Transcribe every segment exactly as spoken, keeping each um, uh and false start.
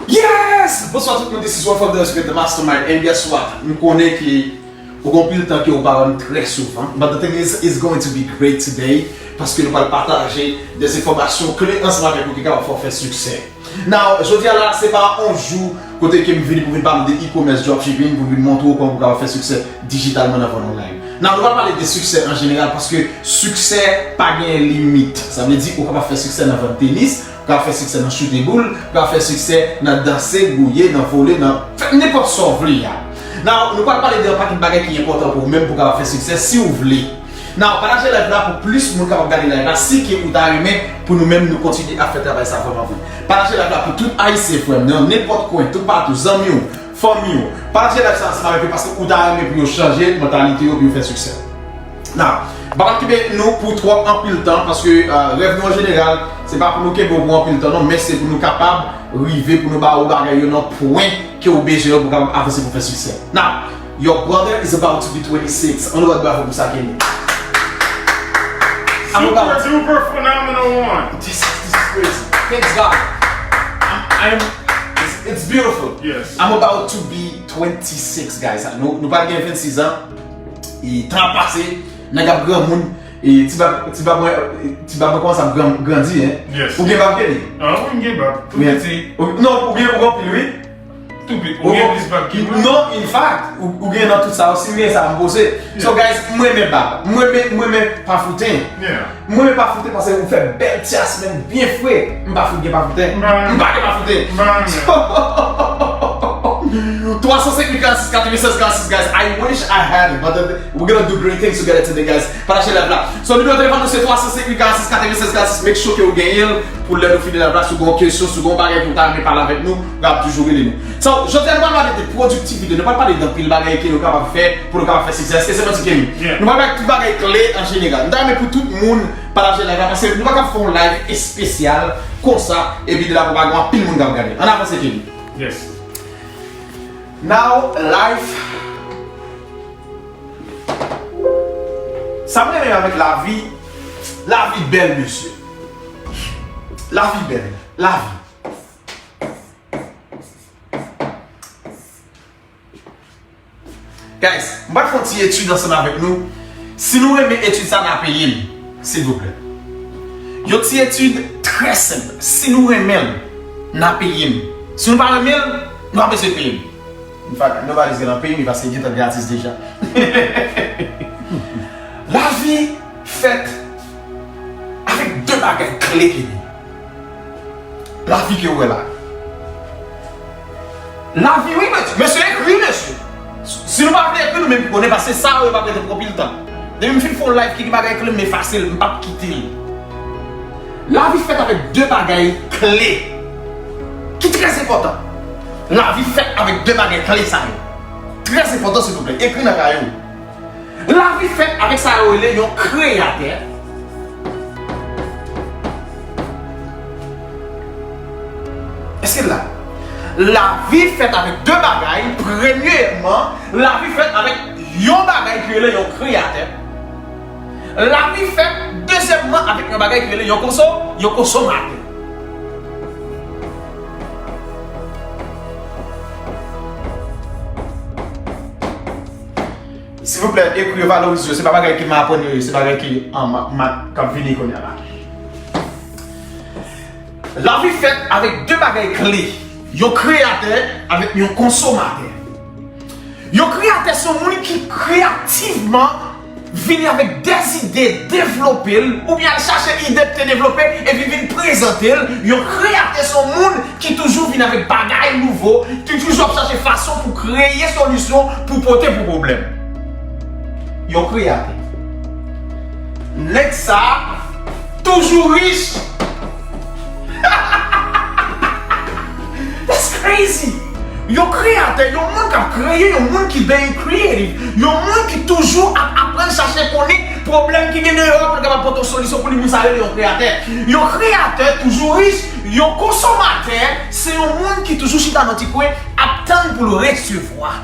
Yes! Bonswa tout moun, this is One of the Secret, the Mastermind, and guess what? M konnen ke ou gen anpil tan ke ou pa wè m trè souvan, but the thing is, it's going to be great today, paske nou pral pataje de enfòmasyon kle ansanm avèk ou ki kapab fè w fè siksè. Now, jodi a la, se pa yon jou kote ke m vini pou vin pale de e-commerce, dropshipping, pou vin montre w kòman pou kapab fè siksè dijitalman nan vant online. Now, nou pral pale de siksè an jeneral, paske siksè pa gen limit. Sa vle di, ou kapab fè siksè nan vant tenis, ou kapab fè siksè nan choute boul, ou kapab fè siksè nan danse, gouye, nan vole, nan fè nenpòt sa w vle a. Now, nou pral pale de yon pakèt bagay ki enpòtan pou ou menm pou w kapab fè siksè si w vle. Now, pataje live la pou plis moun kapab gade live la si ke ou ta renmen pou nou menm nou kontinye ap fè travay sa vrèman vre. Pataje live la pou tout Ayisyen, frè m, nan nenpòt kwen, toupatou, zanmi w, fanmi w. Pataje live sa ansanm avèk yo paske ou ta renmen pou yo chanje mantalite yo, pou yo fè siksè. Now, m pa pral kenbe nou pou twòp anpil tan, paske, euh, rèv nou an jeneral, se pa pou nou kenbe w pou anpil tan non, men se pou nou kapab rive pou nou ba ou bagay yo nan pwen ke ou bezwen yo pou kapab avanse pou fè siksè. Now, your brother is about to be twenty-six. Ann nou bat bravo pou sa, Kenny. I'm about Super, super phenomenal one. This, this is crazy. Thanks God. I'm, I'm, it's, it's beautiful. Yes. I'm about to be twenty-six, guys. Nou, nou pral gen vennsis an. E tan ap pase, nèg ap granmoun. E ti bab, ti bab mwen, ti bab mwen kòmanse ap gran, grandi, hein. Yes. Ou gen bab, Kenny? Ah, wi, m gen bab. Tou piti. Ou, non, ou gen, ou gen anpil, wi. Tou piti. Ou gen plis bab ki mwen? Non, in fact, ou, ou gen nan tout sa, si m gen sa, m poze. So, guys, m renmen bab. M renmen, m renmen pa fouten. Yeah. M renmen pa fouten paske ou fè bèl tyas, men byen fre. M pa fout gen pa fouten. M pa gen pa fouten. Twa san senk mil karannsis, katrevennsèz karannsis, guys. I wish I had it, but the, we're gonna do great things together today, guys. Pataje live la. So, nimewo telefòn nou se twa san senk mil karannsis, katrevennsèz karannsis. Make sure ke ou genyen l pou lè nou fini live la. Si w gen yon kesyon, si w gen yon bagay ke w ta renmen pale avèk nou, w ap toujou rele nou. So, jodi a nou pral pale de pwodiktivite, nou pral pale de anpil bagay ke nou kapab fè pou nou kapab fè siksè. Èske se manti, Kenny? Yeah. Nou pral pale tout bagay kle an jeneral. M ta renmen pou tout moun pataje live la, paske nou pa ka fè yon live espesyal konsa, epi de la pou pa gen anpil moun k ap gade. Ann avanse, Kenny. Yes. Now, life. Sa m renmen avèk lavi, lavi bèl, mesye. Lavi bèl, lavi. Guys, m pral fè yon ti etid ansanm avèk nou. Si nou renmen etid sa, n a peye m, silvouplè. Yon ti etid trè senp. Si nou renmen l, n a peye m. Si nou pa renmen l, nou pa bezwen peye m. In fact, nobody is gonna pay me paske gentan gratis deja. Lavi fèt avèk de bagay kle, Kenny. Lavi ke w wè la. Lavi, wi, mesye. Mesye, ekri, mesye. Si nou pa vle ekri, nou menm ki konnen, paske sa yo pa prete pou anpil tan. Depi m fin fè yon live ki gen bagay kle, m efase l, m p ap kite l. Lavi fèt avèk de bagay kle ki trè enpòtan. Lavi fèt avèk de bagay kle sa yo. Trè enpòtan, silvouplè. Ekri nan kaye w. Lavi fèt avèk sa yo rele yon kreyatè. Èske l la? Lavi fèt avèk de bagay. Premyèman, lavi fèt avèk yon bagay ki rele yon kreyatè. Lavi fèt, dezyèmman, avèk yon bagay ki rele yon konso-, yon konsomatè. Silvouplè, ekri yo, valorize yo. Se pa bagay ke m aprann yo ye, se bagay ke, ah, m, m, k ap vini kounye a la. Lavi fèt avèk de bagay kle. Yon kreyatè avèk yon konsomatè. Yon kreyatè se yon moun ki kreyativman vini avèk dèzide, devlope l, oubyen al chache ide pou te devlope, epi vin prezante l. Yon kreyatè se yon moun ki toujou vin avèk bagay nouvo, ki toujou ap chache fason pou kreye solisyon pou pote pou pwoblèm. Yon kreyatè. Nèg sa a toujou rich. That's crazy! Yon kreyatè, yon moun k ap kreye, yon moun ki very creative, yon moun ki toujou ap aprann chache konnen pwoblèm ki gen deyò a pou l kapab pote yon solisyon pou li, moun sa rele yon kreyatè. Yon kreyatè toujou rich, yon konsomatè se yon moun ki toujou chita nan ti kwen ap tann pou l resevwa.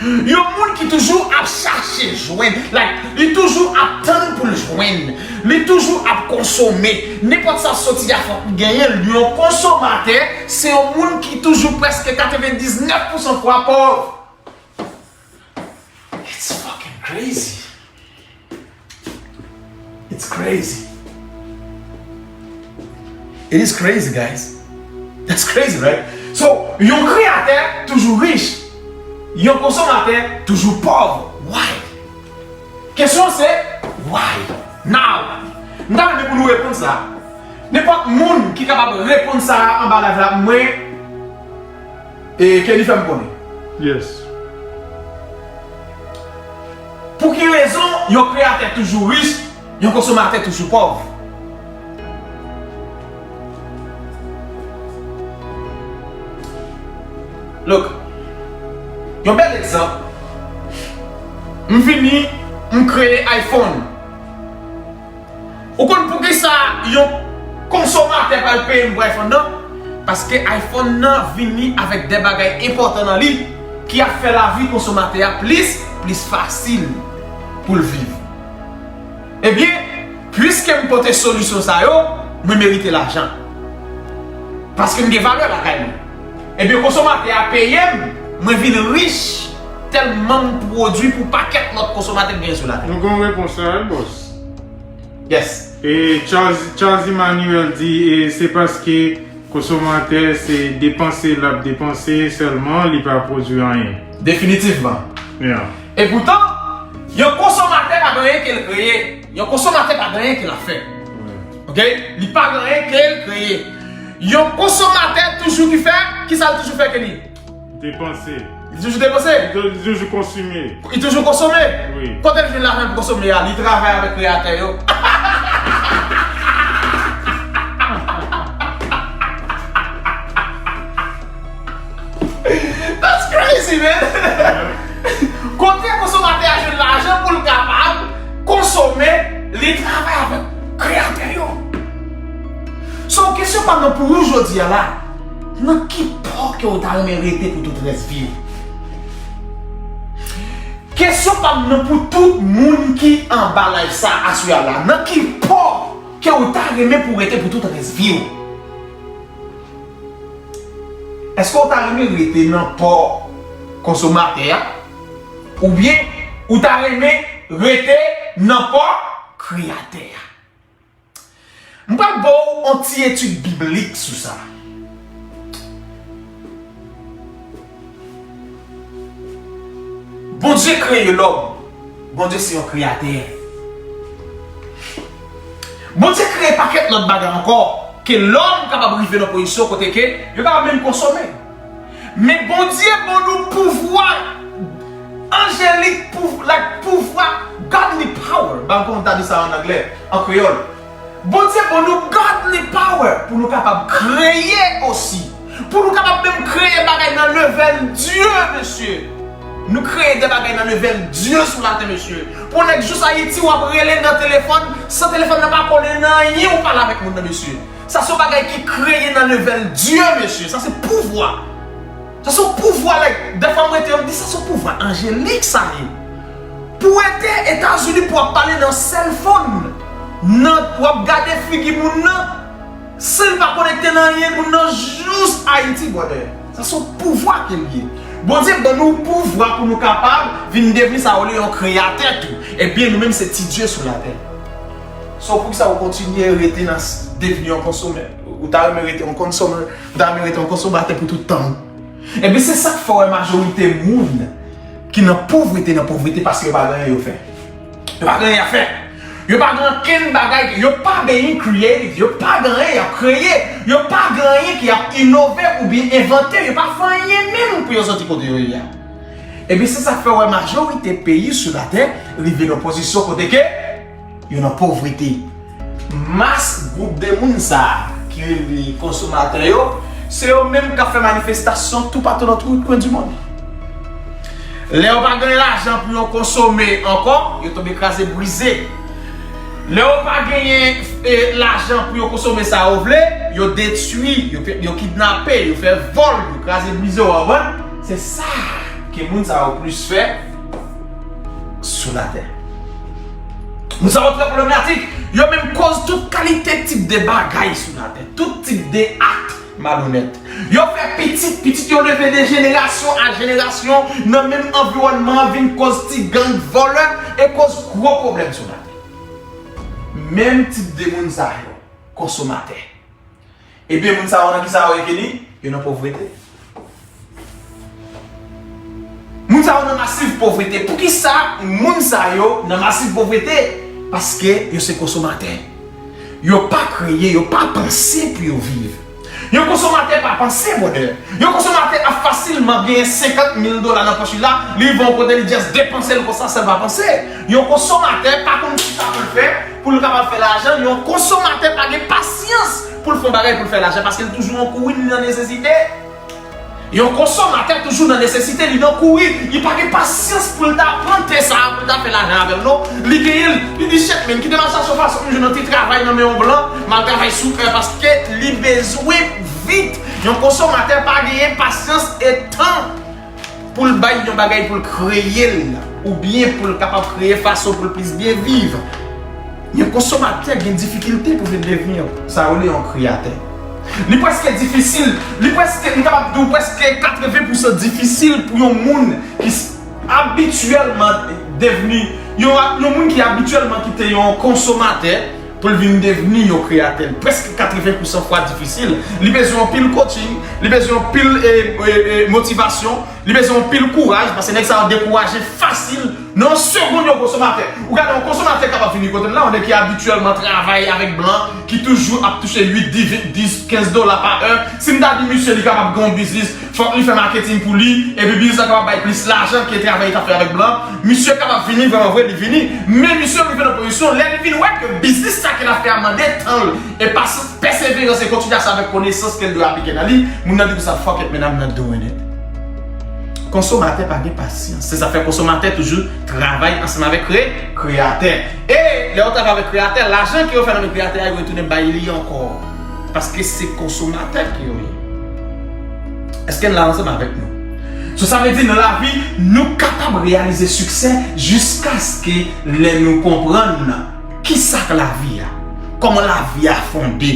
Yon moun ki toujou ap chache jwenn, like, li toujou ap tann pou l jwenn, li toujou ap konsome. Nenpòt sa soti a fòk li genyen l. Yon konsomatè se yon moun ki toujou prèske katrevendiznèf pousan fwa pòv. It's fucking crazy. It's crazy. It is crazy, guys. That's crazy, right? So, yon kreyatè toujou rich. Yon konsomatè toujou pòv. Why? Kesyon se, why? Now, m ta renmen pou nou reponn sa. Nenpòt moun ki kapab reponn sa anba live la, mwen, e Kenny fè m konnen. Yes. Pou ki rezon yon kreyatè toujou rich, yon konsomatè toujou pòv? Look, yon bèl egzanp. M vini, m kreye iPhone. Ou konn poukisa yon konsomatè pral peye m pou iPhone nan? Paske iPhone nan vini avèk de bagay enpòtan nan li ki ap fè lavi konsomatè a plis, plis fasil pou l viv. Ebyen, piske m pote solisyon sa yo, mwen merite lajan. Paske m gen valè lakay mwen. Ebyen, konsomatè a peye m, mwen vin rich tèlman m pwodui pou pakèt lòt konsomatè k genyen sou latè. Nou gen yon repons la, wi, bòs. Yes. E Charles, Charles Emmanuel di, e se paske konsomatè se depanse l ap depanse sèlman, li pa pwodui anyen. Definitivman. Yeah. E poutan, yon konsomatè pa gen anyen ke l kreye. Yon konsomatè pa gen anyen ke l ap fè. Wi. Ok? Li pa gen anyen ke l kreye. Yon konsomatè toujou ki fè, ki sa l toujou fè, Kenny? Depanse. Li toujou depanse? Li tou-, li toujou konsome. Li toujou konsome? Wi. Kote l jwenn lajan pou konsome a? Li travay avèk kreyatè yo. That's crazy, man! Kote konsomatè a jwenn lajan pou l kapab konsome? Li travay avèk kreyatè yo. So, kesyon pa m nan pou ou jodi a la, nan ki pò ke w ta renmen rete pou tout rès vi w? Kesyon pa m nan pou tout moun ki anba live sa aswè a la, nan ki pò ke w ta renmen pou w rete pou tout rès vi w? Èske w ta renmen rete nan pò konsomatè a? Oubyen ou ta renmen rete nan pò kreyatè a? M pral ba w yon ti etid biblik sou sa. Bondye kreye lòm. Bondye se yon kreyatè. Bondye kreye pakèt lòt bagay ankò ke lòm kapab rive nan pozisyon kote ke yo kapab menm konsome. Men Bondye ban nou pouvwa anjelik, pouv-, like, pouvwa, godly power. Ban m konn ta di sa an anglè, an kreyòl. Bondye ban nou godly power pou nou kapab kreye osi. Pou nou kapab menm kreye bagay nan level Dye, mesye. Nou kreye de bagay nan level Dye sou latè, mesye. Pou nèg jis Ayiti, w ap rele nan telefòn, san telefòn nan pa konnen nan anyen, ou pale avèk moun nan, mesye. Sa se yon bagay ki kreye nan level Dye, mesye. Sa se pouvwa. Sa se yon pouvwa, like, dèfwa m rete, yo m di, sa se yon pouvwa anjelik sa ye. Pou w rete Etazini, pou w ap pale nan cellphone, nan, w ap gade figi moun nan, san l pa konekte nan anyen, moun nan jis Ayiti, brother. Sa se yon pouvwa ke l ye. Bondye ban nou pouvwa pou nou kapab vin devni sa yo rele yon kreyatè tou. Ebyen, nou menm se ti dye sou latè. So, poukisa ou kontinye rete nan s-, devni yon konsomè? Ou ta renmen rete yon konsomè, ou ta renmen rete yon konsomatè pou tout tan ou? Ebyen, se sa k fè w wè majorite moun ki nan povrete, nan povrete, paske yo pa gen anyen yo fè. Yo pa gen anyen a fè. Yo pa gen ankenn bagay, yo pa being creative, yo pa gen anyen y ap kreye, yo pa gen anyen ki ap inove oubyen envante, yo pa fè anyen menm pou yo soti kote yo ye a. Ebyen, se sa k fè w wè majorite peyi sou latè rive nan pozisyon kote ke yo nan povrete. Mas gwoup de moun sa a ki rele konsomatè yo, se yo menm k ap fè manifestasyon toupatou nan tout kwen di mond. Lè yo pa gen lajan pou yo konsome ankò, yo tonbe kraze brize. Lè yo pa genyen, e, lajan pou yo konsome sa yo vle, yo detwi, yo, yo kidnape, yo fè vòl, yo kraze brize, w konprann? Se sa ke moun sa yo plis fè sou latè. Moun sa yo trè pwoblematik. Yo menm koz tout kalite tip de bagay sou latè. Tout tip de ak malonèt. Yo fè pitit, pitit yo leve de jenerasyon a jenerasyon nan menm anviwònman an, vin koz ti gang, vòlè e koz gwo pwoblèm sou latè. Menm tip de moun sa yo, konsomatè. Ebyen, moun sa yo nan ki sa yo ye, Kenny? Yo nan povrete. Moun sa yo nan masiv povrete. Poukisa moun sa yo nan masiv povrete? Paske yo se konsomatè. Yo pa kreye, yo pa panse pou yo viv. Yon konsomatè pa panse, brother. Yon konsomatè ap fasilman genyen senkant mil dola nan pòch li la, li rive yon kote, li just depanse l konsa san l pa panse. Yon konsomatè pa konn kisa pou l fè pou l kapab fè lajan. Yon konsomatè pa gen pasyans pou l fè yon bagay pou l fè lajan, paske l toujou an kouri, li nan nesesite. Yon konsomatè toujou nan nesesite, li nan kouri, li pa gen pasyans pou l ta pran te sa a, pou l ta fè lajan avè l, non. Li genyen l, li di, "Shit, men, kite m al chache yon fason pou m jwenn yon ti travay nan men yon blan, m al travay sou è, paske li bezwen vit." Yon konsomatè pa genyen pasyans e tan pou l bay yon bagay pou l kreye l, oubyen pou l kapab kreye fason pou l plis byen viv. Yon konsomatè gen difikilte pou vin devni sa yo rele yon kreyatè. Li prèske difisil, li prèske, m kapab di w, prèske katreven pousan difisil pou yon moun ki s- abityèlman devni, yon, yon moun ki abityèlman ki te yon konsomatè, pou l vin devni yon kreyatè. Prèske katreven pousan fwa difisil. Li bezwen yon pil coaching, li bezwen yon pil e, e, e, motivasyon, li bezwen yon pil kouraj, paske nèg sa yo dekouraje fasil. Nan yon segonn, yon konsomatè. Ou gade, yon konsomatè kapab vini kote m la, yon nèg ki abityèlman travay avèk blan, ki toujou ap touche uit, dis, kenz dola pa è. Si m ta di misye li kapab gen yon biznis, fòk li fè maketing pou li, epi biznis la kapab bay plis lajan ke travay li t ap fè avèk blan. Misye kapab vini, vrèman vre, li vini. Men misye rive nan pozisyon, lè li vin wè ke biznis sa ke l ap fè a mande tan l, e pas- pèseverans e kontinyasyon avèk konesans ke l dwe aplike nan li, moun nan di konsa, "Fuck it, man, I'm not doing it." Konsomatè pa gen pasyans. Se sa fè konsomatè toujou travay ansanm avèk kre-, kreyatè. E lè yo travay avèk kreyatè, lajan ke yo fè nan men kreyatè a, yo retounen bay li ankò. Paske se konsomatè ke yo ye. Èske n la ansanm avèk nou? So, sa vle di, nan lavi, nou kapab reyalize siksè jiskaske lè nou konprann kisa k lavi a, kòman lavi a fonde,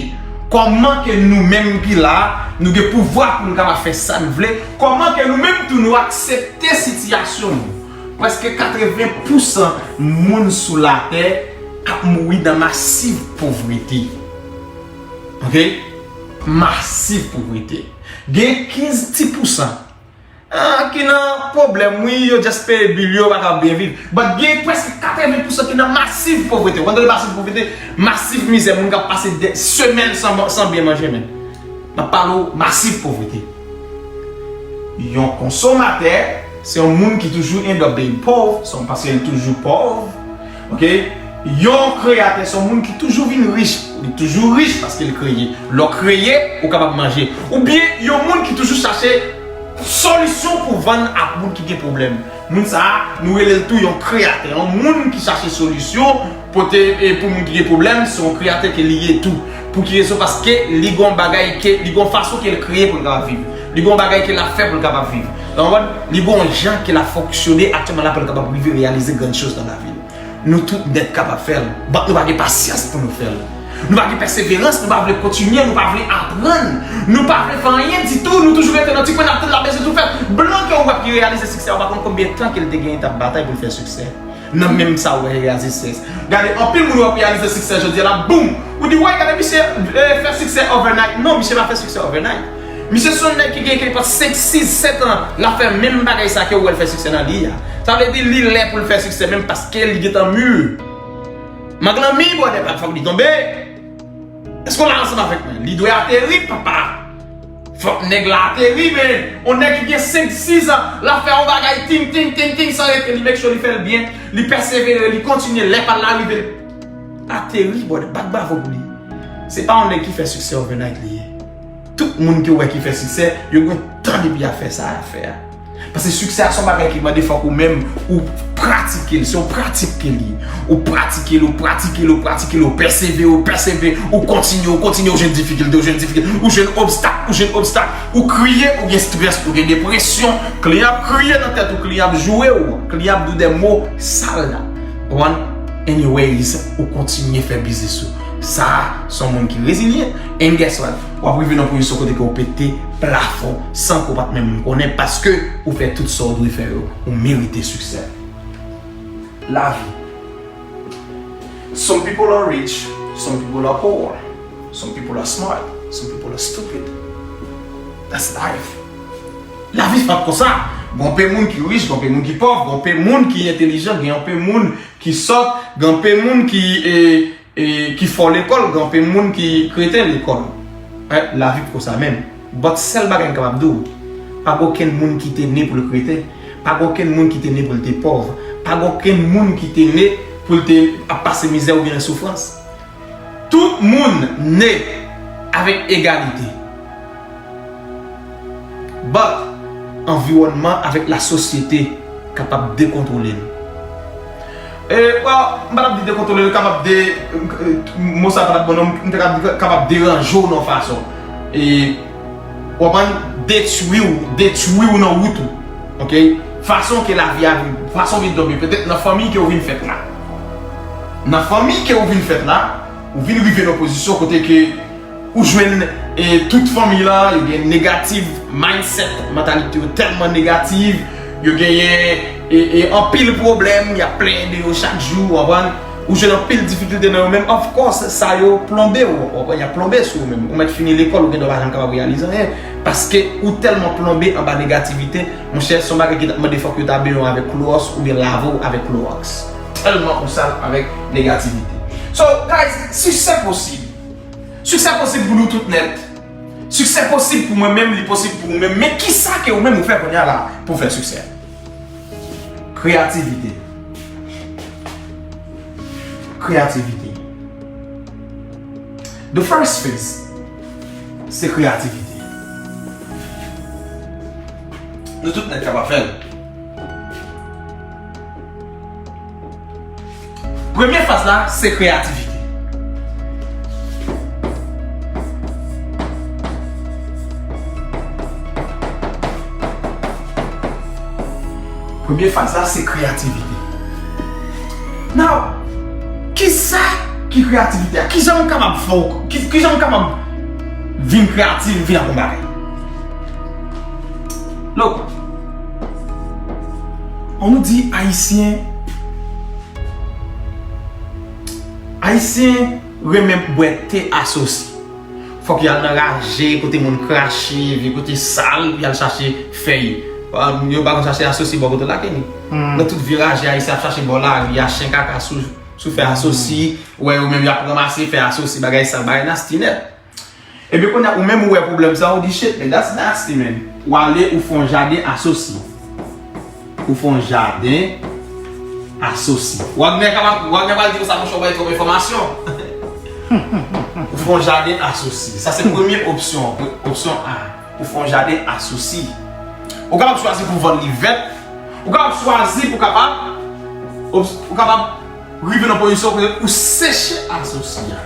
kòman ke nou menm ki la, nou gen pouvwa pou nou kapab fè sa nou vle, kòman ke nou menm tou nou aksepte sitiyasyon nou. Prèske katreven pousan moun sou latè ap mouri nan masiv povrete. Ok? Masiv povrete. Gen kenz ti pousan, ah, ki nan pwoblèm, wi, yo just peye bil yo, yo pa ka byen viv. But gen prèske katreven pousan ki nan masiv povrete. Ou konn tande masiv povrete? Masiv mizè, moun k ap pase de semèn san, san byen manje, men. M ap pale w masiv povrete. Yon konsomatè, se yon moun ki toujou end up being pòv, se yon paske li toujou pòv. Ok? Yon kreyatè, se yon moun ki toujou vin rich. Li toujou rich paske li kreye. Lè w kreye, ou kapab manje. Oubyen yon moun ki toujou chache solisyon pou vann ak moun ki gen pwoblèm. Moun sa a, nou rele l tou yon kreyatè. Yon moun ki chache solisyon, pote, e, pou moun ki gen pwoblèm, se yon kreyatè ke li ye tou. Pou ki rezon? Paske li gon bagay ke, li gon fason ke l kreye pou l kapab viv. Li gon bagay ke l ap fè pou l kapab viv. Ou konprann? Li gon jan ke l ap fonksyone aktyèlman la pou l kapab rive reyalize grann choz nan lavi l. Nou tout nèt kapab fè l. But nou pa gen pasyans pou nou fè l. Nou pa gen pèseverans, nou pa vle kontinye, nou pa vle aprann. Nou pa vle fè anyen ditou, nou toujou rete nan ti kwen, n ap tann la bezwen tou fèt. Blan ke w wè ki reyalize siksè, ou pa konn konbyen tan ke l te genyen t ap batay pou l fè siksè. Nan menm sa ou wè reyalize siksè. Gade, anpil moun w ap reyalize siksè jodi a la, boum! Ou di, "Woy, gade misye, eh, fè siksè overnight." Non, misye pa fè siksè overnight. Misye se yon nèg ki gen, ki gen senk, sis, sèt an, l ap fè menm bagay sa ke ou wè l fè siksè nan li a. Sa vle di li lè pou l fè siksè menm paske li gentan mi. Mang lan mi, brother, pa fòk li tonbe. Èske w la ansanm avèk mwen? Li dwe ateri, papa. Fòk nèg la ateri, men yon nèg ki gen senk, sis an, l ap fè yon bagay ting, ting, ting, ting, san rete, li make sure li fè l byen, li pèsevere, li kontinye, lè pa l la rive, l ateri, brother, bat bravo pou li. Se pa yon nèg ki fè siksè overnight li ye. Tout moun ke w wè ki fè siksè, yo gen tan depi y ap fè sa y ap fè a. Paske siksè a se yon bagay ki mande fòk ou menm, ou pratike l, se yon pratik ke li ye. Ou pratike l, ou pratike l, ou pratike l, ou pèsevere, ou pèsevere, ou kontinye, ou kontinye, ou jwenn difikilte, ou jwenn difikilte, ou jwenn obstak, ou jwenn obstak, ou kriye, ou gen strès, ou gen depresyon, kliyan ap kriye nan tèt ou, kliyan ap joure w, kliyan ap di w de mo sal la. Konprann? Anyways, ou kontinye fè biznis ou. Sa a, se yon moun ki rezilye. And guess what? W ap rive nan pozisyon kote ke w pete plafon san ke w pa t menm konnen paske ou fè tout sa w dwe fè yo. Ou merite siksè. Lavi. Some people are rich, some people are poor, some people are smart, some people are stupid. That's life. Lavi fèt konsa. Gen anpe moun ki rich, gen anpe moun ki pòv, gen anpe moun ki entelijan, gen anpe moun ki sòt, gen anpe moun ki, e, e, ki fò lekòl, gen anpe moun ki kreten lekòl. Lavi konsa menm. But sèl bagay m kapab di w, pa gen okenn moun ki te ne pou l kreten, pa gen okenn moun ki te ne pou l te pòv, pa gen okenn moun ki te ne pou l te ap pase mizè oubyen nan soufrans. Tout moun ne avèk egalite. But, anviwònman avèk lasosyete kapab dekontwole n. E, well, m pa t ap di dekontwole n, kapab de, mo sa pa t ap bon non, m te kapab di kapab deranje w nan yon fason. E, w konprann, detwi w, detwi w nan wout ou. Oke? Fason ke lavi a vin, fason w vin tonbe, petèt nan fanmi ke w vin fèt la. Nan fanmi ke w vin fèt la, ou vin rive nan pozisyon kote ke ou jwenn, e, tout fanmi la, yo gen negative mindset, mantalite yo tèlman negatif, yo genyen, e, e, anpil pwoblèm, y ap plenyen de yo chak jou, w konprann? Ou jwenn anpil difikilte nan yo, men of course, sa yo plonbe w, w konprann? Y ap plonbe sou ou menm. Ou mèt fini lekòl, ou gen dwa pa janm kapab reyalize anyen, paske ou tèlman plonbe anba negativite, monchè, se yon bagay ki t ap mande fòk yo ta benyen w avèk klowòks oubyen lave w avèk klowòks. Tèlman ou sal avèk negativite. So, guys, siksè posib. Siksè posib pou nou tout nèt. Siksè posib pou mwen menm, li posib pou ou menm. Men kisa ke ou menm ou fè kounye a la pou w fè siksè? Kreyativite. Kreyativite. The first phase, se kreyativite. Nou tout nèt kapab fè l. Premye faz la, se kreyativite. Premye faz la, se kreyativite. Now, kisa ki kreyativite a? Kijan ou kapab fè w, ki, kijan ou kapab vin kreyatif, vin ap yon bagay? Look, an nou di Ayisyen, Ayisyen renmen bwè te asosi. Fòk y al nan raje, kote moun krache, vye kote sal, pou y al chache fèy. Yo pa konn chache asosi bò kote w la, Kenny. Nan tout vye raje ayisyen ap chache bò lari a, chen kaka sou, sou fèy asosi. Ou wè yo menm y ap ranmase fèy asosi, bagay sal, bagay nasty nèt. Ebyen kounye a ou menm ou wè pwoblèm sa, ou di, "Shit, man, that's nasty, man." Ou ale, ou fè yon jaden asosi. Ou fè yon jaden asosi. Wagner kapab, Wagner pral di konsa, monchè, ou bay twòp enfòmasyon. Ou fè yon jaden asosi. Sa se premye opsyon, opsyon A. Ou fè yon jaden asosi. Ou kapab chwazi pou vann li vèt. Ou kapab chwazi pou kapab, ou kapab rive nan pozisyon kote ou seche asosi a.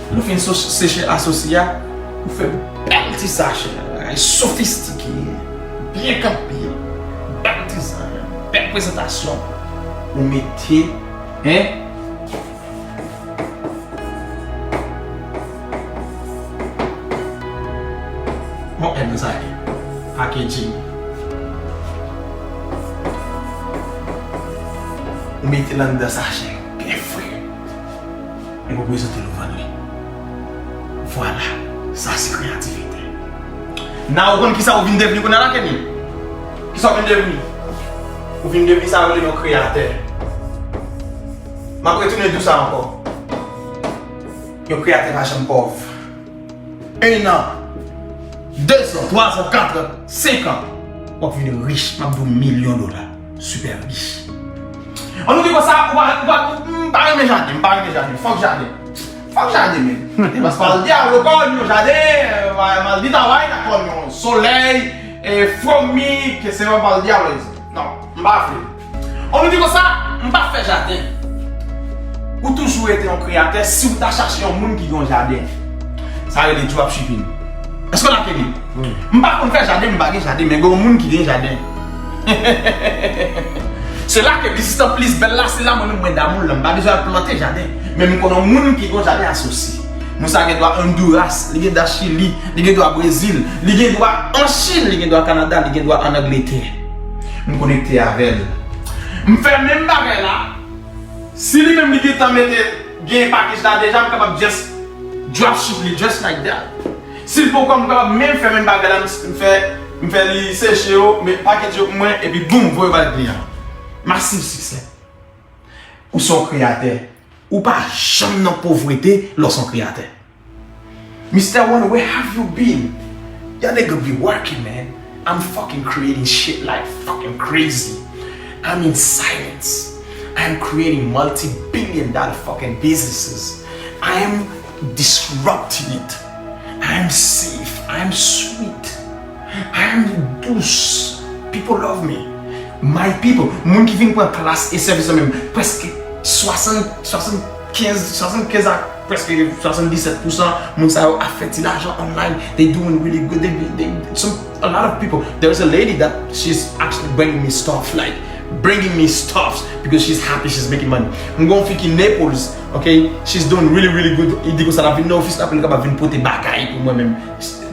Lè w fin so-, seche asosi a, ou fè bèl ti sachè, bagay sofistike, byen kanpe, bèl ti sachè, bèl prezantasyon. Ou mete, en, Bon, èd sa ye. Packaging. Ou mete l anndan sachè, byen fre. Epi ou prezante l, ou vann li. Vwala, sa se kreyativite. Now, ou konn kisa ou vin devni kounye a la, Kenny? Kisa ou vin devni? Ou vin devni sa yo rele yon kreyatè. M ap retounen di w sa ankò. Yon kreyatè pa janm pòv. En an, de zan, twa zan, kat an, senk an, w ap vin rich, m ap di w milyon dola, sipè rich. An nou di konsa, ou pa, ou pa, m pa renmen jaden, m pa renmen jaden, fòk jaden. Fòk jaden menm. E paske al dyab, ou pa renmen jaden. Maldita vaina, coño. Solèy, e, fomi, que se va pa'l diablo ese. Non, m pa vle. An nou di konsa, m pa fè jaden. Ou toujou rete yon kreyatè si w ta chache yon moun ki gen yon jaden. Sa rele dropshipping. Èske w la tande? M pa konn fè jaden, m pa gen jaden, men gen yon moun ki gen jaden. Se la ke biznis lan plis bèl la, se la mwen menm mwen damou l lan. M pa bezwen al plante jaden. Men m konnen yon moun ki gen yon jaden asosi. Moun sa gen dwa Honduras, li gen dwa Chili, li gen dwa Brezil, li gen dwa an Chin, li gen dwa Kanada, li gen dwa an Angletè. M konekte avè l. M fè menm bagay la. Si li menm li gentan mete, gen package la deja, m kapab just dropship li just like that. Si l poko, m kapab menm fè menm bagay la, m, m fè, m fè li seche yo, met package yo pou mwen, epi boum, voye bay kliyan. Masiv siksè. Ou se yon kreyatè. Ou pa janm nan povrete lè w se yon kreyatè. Mister One, where have you been? Y'all nigga be working, man. I'm fucking creating shit like fucking crazy. I'm in silence. I'm creating multi-billion dollar fucking businesses. I am disrupting it. I am safe. I am sweet. I am douce. People love me. My people. Moun ki vin pran klas e sèvis lan menm, prèske swasann, swasann kenz, swasann kenz a prèske swasanndisèt pousan moun sa yo ap fè ti lajan online. They doing really good. They, they, some, a lot of people. There's a lady that she's actually bringing me stuff, like, bringing me stuffs because she's happy, she's making money. M gon fi ki Naples, okay? She's doing really, really good. Li di konsa l ap vin nan ofis la pou l kapab vin pote bagay pou mwen menm.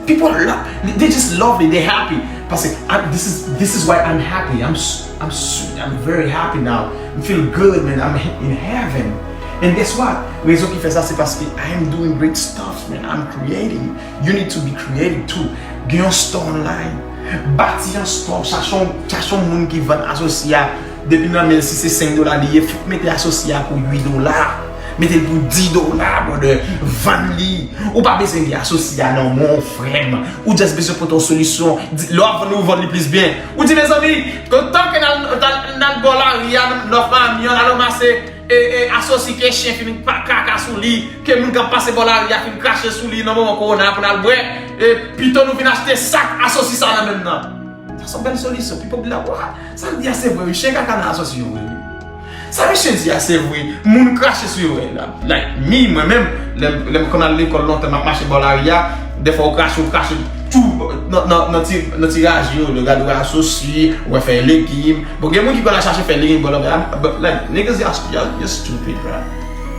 People love, they just love it, they happy. Paske I, this is, this is why I'm happy. I'm s- I'm sweet. I'm very happy now. I feel good, man. I'm he- in heaven. And guess what? Rezon ki fè sa, se paske I am doing great stuff, man. I'm creating. You need to be creative too. Gen yon store online. Bati yon store. Chache yon, chache yon moun ki vann asosi a. Depi nan men l, si se senk dola li ye, fout mete asosi a pou uit dola. Mete l pou dis dola, brother. Vann li. Ou pa bezwen gen asosi a nan men w, frè m. Ou just bezwen pote yon solisyon. Di- Lè w ap vann li, ou vann li plis byen. Ou di, mezanmi, kontan ke n al, n al, n al bò lari a, North Miami an, n al ranmase e, e, asosi ke chen fin pa kaka sou li, ke moun k ap pase bò lari a fin krache sou li nan moman kowona pou n al bwè, e pito nou vin achte sak asosi sa nan menm nan. Sa se yon bèl solisyon. Pipo di la, wa, sa l di a se vre, wi, chen kaka nan asosi yo vre, wi. Sa misye di a se vre, moun krache sou yo, wi. Like, mi, mwen menm, lè, lè m konn al lekòl lontan, m ap mache bò lari a, dèfwa ou krache, ou krache tou nan, nan, nan ti, nan ti raje yo, lè w gade w wè asosi, ou wè fèy legim. Bon, gen moun ki konn al chache fèy legim bò lari a, but, like, niggas, y'all, y'all, you're stupid, bro.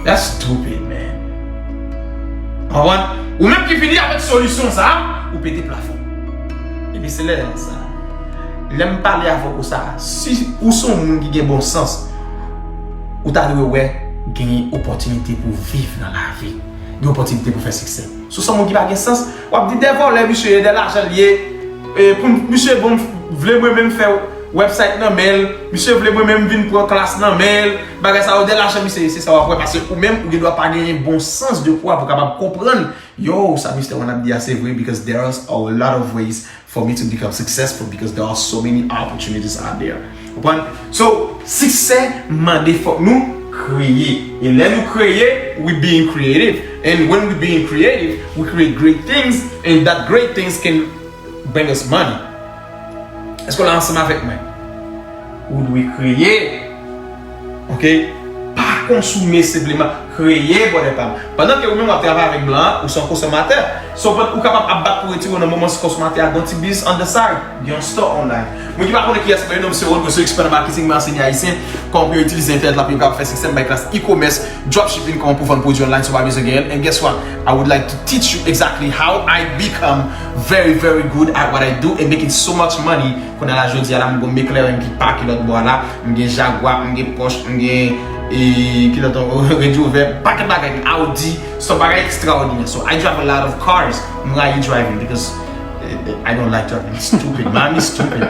That's stupid, man. Konprann? Ou menm ki vini avèk solisyon sa, ou pete plafon. Epi se lè sa, lè m pale avèk ou sa, si ou se yon moun ki gen bon sans, ou ta dwe wè gen opòtinite pou w viv nan lavi. Gen opòtinite pou w fè siksè. Si w se yon moun ki pa gen sans, w ap di de vòlè misye ye, de lajan l ye. E, pou m- misye bon, m vle mwen menm fè website nan men l, misye vle mwen menm vin pran klas nan men l, bagay sa yo, de lajan misye ye, se sa w ap wè, paske ou menm, ou gen dwa pa genyen bon sans de pwa pou w kapab konprann, yo, sa Mister One ap di a se vre, because there are a lot of ways for me to become successful, because there are so many opportunities out there. Ou konprann? So, siksè mande fòk nou kreye. E lè nou kreye, we being creative. And when we being creative, we create great things, and that great things can bring us money. Èske w la ansanm avèk mwen? Ou dwe kreye. Ok? Pa konsome senpleman. Kreye, brother pa m. Pandan ke ou menm w ap travay avèk blan an, ou se yon konsòmatè. So, ou kapab ap bat pou retire w nan moman si konsòmatè a gen yon ti biznis on the side. Gen yon store online. Moun ki pa konnen kiyès mwen, non m se Rodrigo, se eksperyen nan marketing, mwen anseye ayisyen kòman pou yo itilize entènèt la pou yo kapab fè siksè. M bay klas e-commerce, dropshipping, kòman pou vann pwodui online si w pa bezwen gen l. And guess what? I would like to teach you exactly how I become very, very good at what I do and making so much money. Kounye a la, jodi a la, m gon McLaren ki pake lòt bò a la, m gen Jaguar, m gen Porsche, m gen, e, ki lòt ankò, Range Rover, pakèt bagay, Audi, se yon bagay ekstraòdinè. So, I drive a lot of cars. M rayi driving because, eh, I don't like driving. It's stupid. Miami is stupid.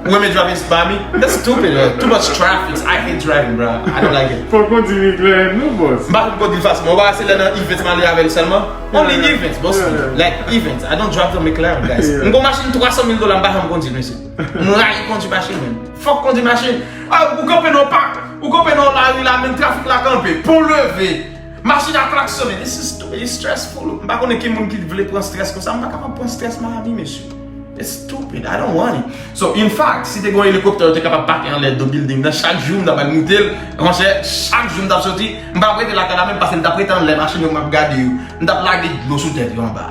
Ou renmen driving Miami? That's stupid, bro. Too much traffic. I hate driving, bro. I don't like it. Fòk ou di McLaren, non, boss. M pa konn kondwi l fasilman. Ou pa wè se lè nan event m ale avè l sèlman? Only events, boss. Like, events. I don't drive the McLaren, guys. M gon machin twa san mil dola, m pa janm kondwi l, mesye. M rayi kondwi machin, menm. Fòk kondwi machin. Ah, ou kanpe nan pak, ou kanpe nan lari la, menm trafik la kanpe. Pon leve. Machin ap klaksonnen. This is stupid. It's stressful. M pa konnen ki moun ki vle pran stress konsa. M pa kapab pran stress Miami, mesye. It's stupid. I don't want it. So, in fact, si te gen yon elikoptè, yo te kapab pake anlè do building nan, chak jou m t ap al moute l. Monchè, chak jou m t ap soti, m p ap rete lakay la menm, paske m t ap rete anlè machin yo, m ap gade yo. M t ap lage dlo sou tèt yo anba.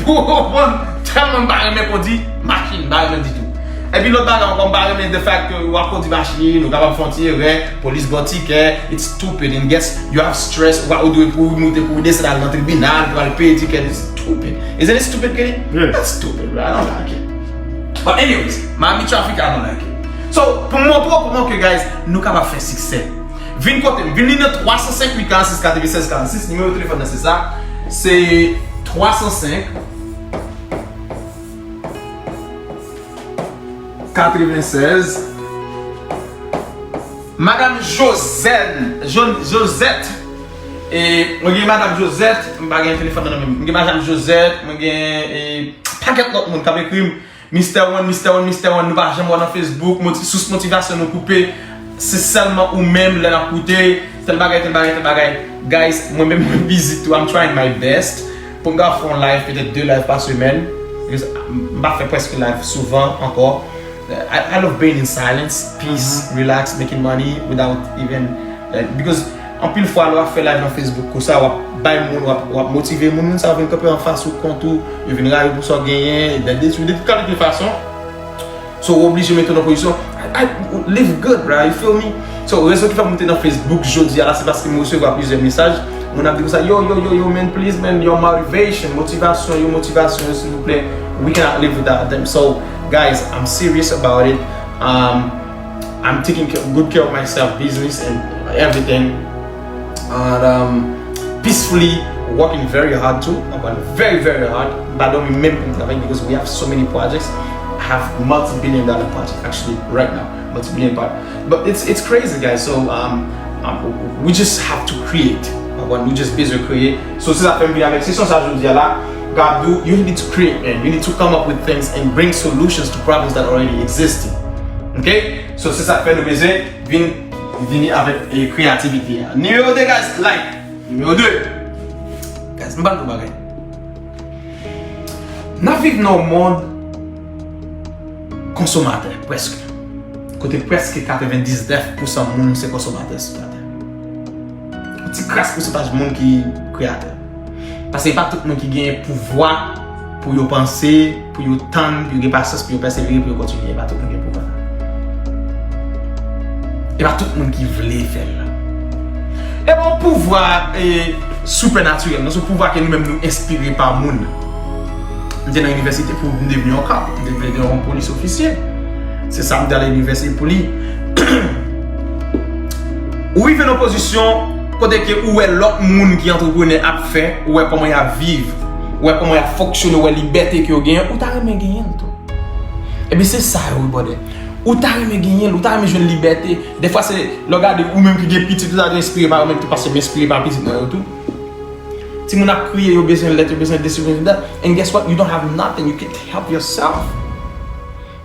Pou w konprann, tèlman m pa renmen kondi machin, m pa renmen ditou. Epi lòt bagay ankò, m pa renmen the fact ke w ap kondi machin, ou kapab fè yon ti erè, polis ba w tikè, it's stupid, and guess, you have stress, ou pa, ou dwe kouri moute, kouri desann, al nan tribinal, pou al peye tikè, it's stupid. Isn't it stupid, Kenny? Yes. That's stupid, bro. I don't like it. But anyways, Miami traffic, I don't like it. So, pou m montre w kòman ke, guys, nou kapab fè siksè. Vin kote m, vin li nan twa san senk uit karannsis katrevennsèz karannsis, nimewo telefòn nan se sa, se twa san senk katrevennsèz. Madam Josène, Jo-, Josette, e, mwen gen Madam Josette, m pa gen telefòn nan men m. Mwen gen Madam Josette, mwen gen, e, pakèt lòt moun k ap ekri m. Mister One, Mister One, Mister One, nou pa janm wè w nan Facebook, moti-, sous motivasyon nou koupe, se sèlman ou menm lè n ap koute, tèl bagay, tèl bagay, tèl bagay. Guys, mwen menm mwen busy tou, I'm trying my best pou m ka fè yon live, petèt de live pa semèn, because m pa fè prèske live souvan ankò. I, I love being in silence, peace, relax, making money without even, like, because anpil fwa, lè w ap fè live nan Facebook konsa, w ap bay moun, w ap, w ap motive moun, moun sa yo vin kanpe anfas ou kont ou, yo vin rayi w pou sa w genyen, de, de, de tout kalite fason. So, w oblije mete w nan pozisyon, I, I, live good, bro, you feel me? So, rezon ki fè m moute nan Facebook jodi a la, se paske m resevwa plizyè mesaj, moun ap di konsa, yo, yo, yo, yo, man, please, man, your motivation, motivasyon yo, motivasyon yo, silvouplè, we cannot live without them. So, guys, I'm serious about it. Um, I'm taking care, good care of myself, business and everything. And um, peacefully working very hard too. I'm working very, very hard. M pa dòmi menm pou m travay because we have so many projects. I have multi-billion dollar project actually right now. Multi-billion project. But it's, it's crazy, guys. So um, um, we just have to create. Konprann? Nou just bezwen kreye. So se sa k fè m vin avèk sesyon sa jodi a la. God, you, you need to create, man. You need to come up with things and bring solutions to problems that already existing. Ok? So se sa k fè nou bezwen vin vini avèk, eh, kreyativite a. Nimewo de, guys, like. Nimewo de. Guys, m pral di w bagay. N ap viv nan yon mond konsomatè, prèske. Kote prèske katrevendiznèf pousan moun se konsomatè sou latè. Yon ti kras pousantaj moun ki kreyatè. Paske e pa tout moun ki gen pouvwa pou yo panse, pou yo tann, pou yo gen pasyans, pou yo pèsevere, pou yo kontinye. E pa tout moun gen pouvwa sa. E pa tout moun ki vle fè l. E pa yon pouvwa, e, sipènatirèl, non, se yon pouvwa ke nou menm nou enspire pa moun. M te nan inivèsite pou m devni yon kòp, m te vle yon polis ofisye. Se sa m te al inivèsite pou li. Ou rive nan pozisyon kote ke ou wè lòt moun ki antreprenè ap fè, ou wè kòman y ap viv, ou wè kòman y ap fonksyone, ou wè libète ke yo genyen, ou ta renmen genyen l tou. Ebyen se sa yo wi, brother. Ou ta renmen genyen l, ou ta renmen jwenn libète. Dèfwa se lè w gade ou menm ki gen pitit, ou ta dwe enspire pa yo menm tou, paske m enspire pa pitit mwen yo tou. Timoun ap kriye, yo bezwen lèt, yo bezwen desi, yo bezwen dat. And guess what? You don't have nothing. You can't help yourself.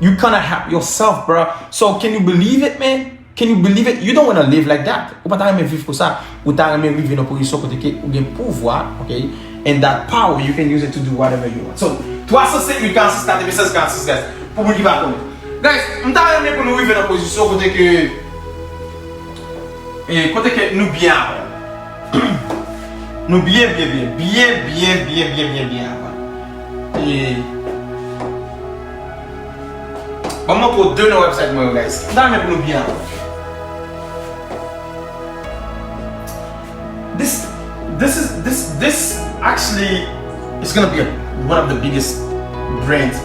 You cannot help yourself, bro. So can you believe it, man? Can you believe it? You don't wanna live like that. Ou pa ta renmen viv konsa. Ou ta renmen rive nan pozisyon kote ke ou gen pouvwa, ok? And that power, you can use it to do whatever you want. So, twa san senk uit karannsis katrevennsèz karannsis, guys. Pou moun ki pa konnen. Guys, m ta renmen pou nou rive nan pozisyon kote ke, eh, kote ke nou byen avan. Nou byen, byen, byen, byen, byen, byen, byen, byen, byen avan. E, ban m montre w de nan website mwen yo, guys. M ta renmen pou nou byen avan. This, this is, this, this actually is gonna be a, one of the biggest brands,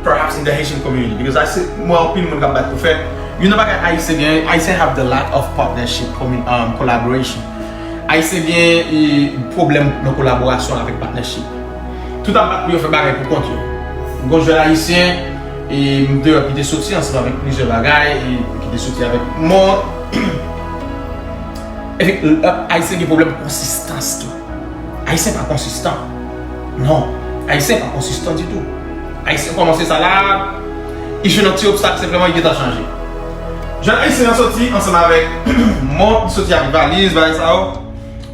perhaps in the Haitian community, because I see, m wè anpil moun k ap bat pou fè. Youn nan bagay Ayisyen gen, Ayisyen have the lack of partnership, commu-, um, collaboration. Ayisyen gen, e, pwoblèm nan kolaborasyon avèk partnership. Tout ap bat pou yo fè bagay pou kont yo. Gon jèn Ayisyen, e, m te wè ki te soti ansanm avèk plizyè bagay, e, ki te soti avèk, mwen, Efek-, Ayisyen gen pwoblèm konsistans tou. Ayisyen pa konsistan. Non. Ayisyen pa konsistan ditou. Ayisyen kòmanse sa la, li jwenn yon ti obstak, senpleman li gentan chanje. Jan Ayisyen an soti ansanm avèk mont, soti ak valiz, bagay sa yo.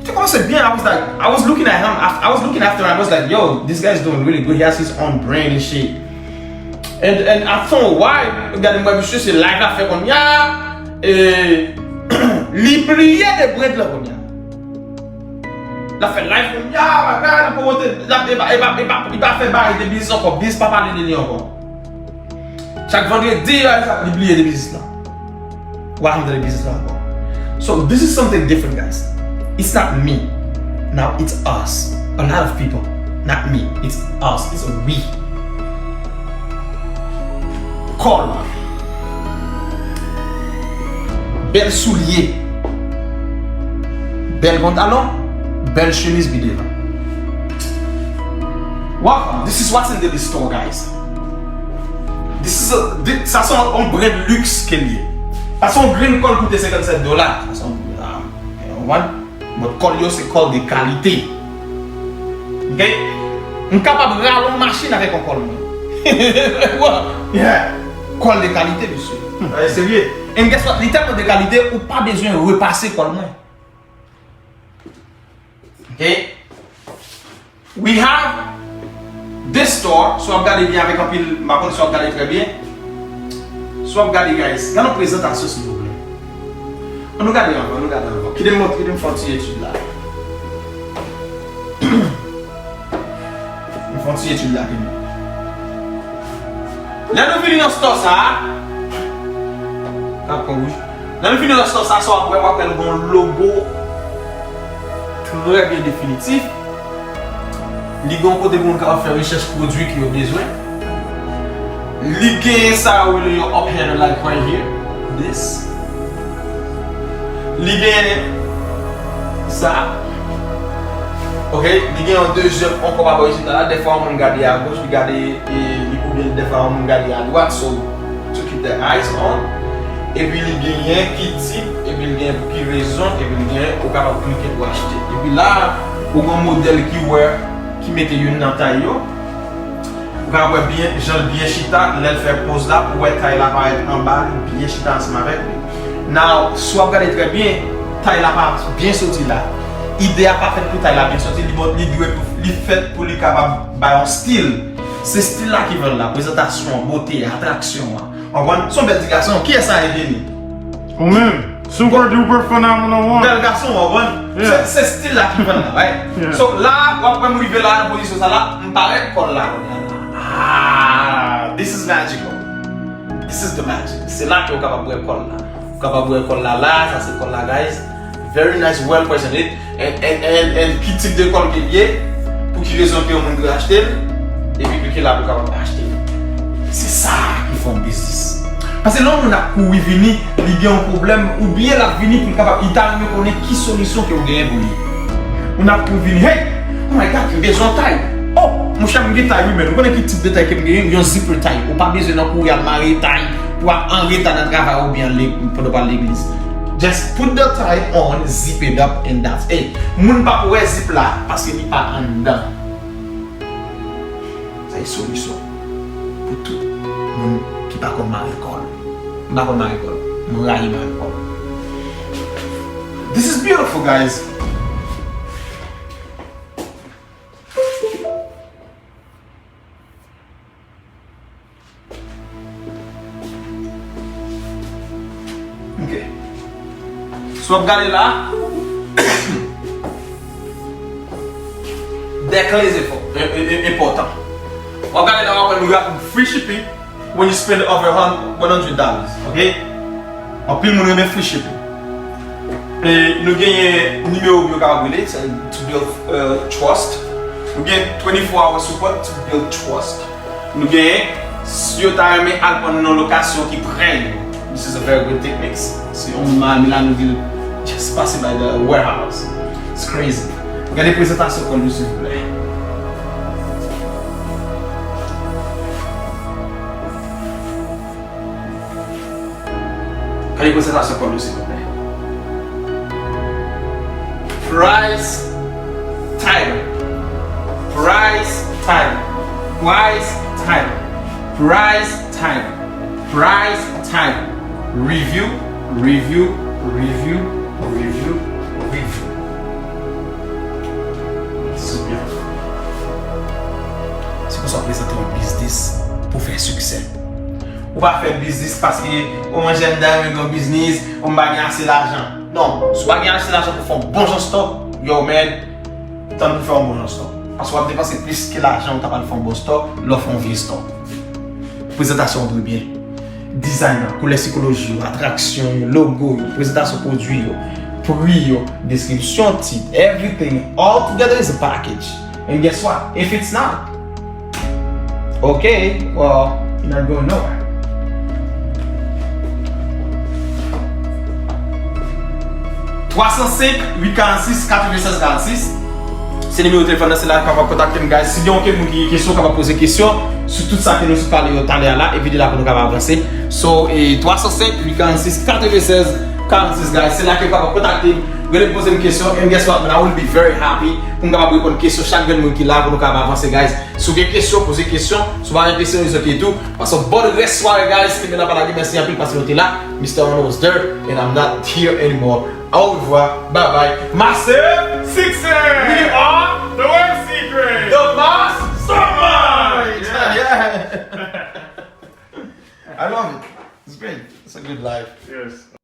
Te kòmanse byen, I was like, I was looking at him, I, I was looking after him, I was like, yo, this guy is doing really good, he has his own brand and shit. And, and after a while, gade mwen, misye se live la fè kounye a, e, li bliye de brand lan kounye a. L ap fè live kounye a, bagay, l ap pwomote, l ap, e pa, e pa, e pa, li pa fè bagay de biznis ankò, biznis pa pale de li ankò. Chak vandredi, li bliye de biznis la. Wa antre biznis la ankò. So this is something different, guys. It's not me. Now it's us. A lot of people. Not me. It's us. It's we. Kòl. Bèl soulye. Bèl pantalon. Bèl chemiz pi devan. Wow, this is what's in the store, guys. This is a, thi- sa se yon, yon brand luxe ke l ye. Sa se yon grenn kòl koute senkanntsèt dola. Sa se yon, um, you know, one. But kòl yo se kòl de kalite. Ok? M kapab rale yon machin avèk yon kòl mwen. Yeah. Kòl de kalite, mesye. Ay, serye. And guess what? Li tèlman de kalite, ou pa bezwen repase kòl mwen. Ok? We have this store. Si w ap gade byen avèk anpil, m pa konn si w ap gade trè byen. Si w ap gade, guys, gade yon prezantasyon, silvouplè. Ann nou gade anvan, ann nou gade anvan. Kite m mont-, kite m fè yon ti etid la. M fè yon ti etid la, kite m. Lè nou vini nan store sa a, Kapon wouj. Lè nou vini nan store sa, sa w ap wè, w ap wè l gen yon logo trè byen definitif. Li gen yon kote pou moun kapab fè rechèch pwodui ke yo bezwen. Li genyen sa yo rele yon up header, like right here. This. Li genyen sa. Ok, li gen yon dezyèm ankò pa bò isit la. Dèfwa yon moun gade agoch, li gade, e, li, oubyen dèfwa yon moun gade adwat, so to keep their eyes on. Epi li genyen ki tip, epi li genyen pou ki rezon, epi li genyen ou kapab klike pou achte. Epi la, ou gen yon modèl ki wè, ki mete youn nan tay yo. Ou ka wè byen, jan l byen chita, lè l fè poz la, ou wè tay la parèt anba, li byen chita ansanm avèk li. Now, si w ap gade trè byen, tay la pa byen soti la. Ide a pa fèt pou tay la byen soti, li bon, li dwe pou, li fèt pou li kapab bay yon stil. Se stil la ki vann la, prezantasyon an, bote a, atraksyon an. W konprann? Se yon bèl ti gason. Kiyès sa, Evgeny? Ou menm. Super duper phenomenal one. Bèl gason, w konprann? Yeah. Se, se stil la ki vann la, right? Yeah. So, la, w ap wè m rive la, nan pozisyon sa la, m parèt kòl la. Ah, this is magical. This is the magic. Se la ke w kapab wè kòl la. Ou kapab wè kòl la la, sa se kòl la, guys. Very nice, well presented. And, and, and, and ki tip de kòl ke l ye, pou ki rezon ke yon moun dwe achte l, epi pou ki la pou kapab achte l. Se sa ki fè yon biznis. Paske lè yon moun ap kouri vini, li gen yon pwoblèm, oubyen l ap vini pou l kapab, li ta renmen konnen ki solisyon ke w genyen pou li. Moun ap kouri vini, hey, oh my God, m bezwen yon tay. Oh, monchè, m gen tay wi, men ou konnen ki tip de tay ke m genyen, yon zipper tay. Ou pa bezwen nan kouri al mare tay pou w ap an reta nan travay oubyen le-, pandan w pral legliz. Just put the tie on, zip it up, and that's it. Moun p ap wè zip la paske li pa anndan. Sa se solisyon pou tout moun ki pa konn mare kòl. M pa konn mare kòl. M rayi mare kòl. This is beautiful, guys. Ok. Si w ap gade la, de clés enfò-, e, e, e, enpòtan. W ap gade la, w ap wè nou got free shipping when you spend over hun-, one hundred dollars, ok? Anpil moun renmen free shipping. E nou genyen nimewo pou yo kapab rele, se to build, uh, trust. Nou gen twenty-four hour support to build trust. Nou genyen, si yo ta renmen al pran nou nan lokasyon ki prè yo. This is a very good technique. Si yon moun Miami la, nou di l, just pass by the warehouse. It's crazy. Gade prezantasyon kòl yo, silvouplè. Gade prezantasyon kòl yo, silvouplè. Price tag. Price tag. Price tag. Price tag. Price tag. Review. Review, review, review, review. Super. Se konsa w prezante yon biznis pou fè siksè. Ou pa fè biznis paske ou mwen jèn dam, mwen gen yon biznis, ou m pa gen ase lajan. Non, si w pa gen ase lajan pou fè yon bon jan stòk, yo man, tann pou fè yon bon jan stòk. Paske w ap depanse plis ke lajan ou ta pral fè yon bon stòk, lè w fè yon vye stòk. Prezantasyon w dwe byen. Dizayn lan, koulè sikoloji yo, atraksyon yo, logo yo, prezantasyon pwodui yo, pri yo, deskripsyon, tit, everything all together is a package. And guess what? If it's not, okay, well, you're not going nowhere. Twa san senk, uit karannsis, katrevennsèz karannsis. Se nimewo telefòn nan, se la ou kapab kontakte m, guys. Si gen okenn moun ki gen kesyon, ou kapab poze kesyon sou tout sa ke nou sot pale yo talè a la, e videyo la pou nou kapab avanse. So, e twa san senk, uit karannsis, katrevennsèz karannsis, guys. Se la ke ou kapab kontakte m, rele m, poze m kesyon, and guess what, man, I will be very happy pou m kapab reponn kesyon chak grenn moun ki la pou nou kapab avanse, guys. Si w gen kesyon, poze kesyon. Si w pa gen kesyon, it's okay tou. Paske bon rès sware, guys, kenbe la, pa lage, mèsi anpil paske nou te la. Mister Arnold was there, and I'm not here anymore. Au revoir, bye bye. Massive success! We are the Web Secret! The mastermind! Yeah, yeah. I love it. It's great. It's a good life. Yes.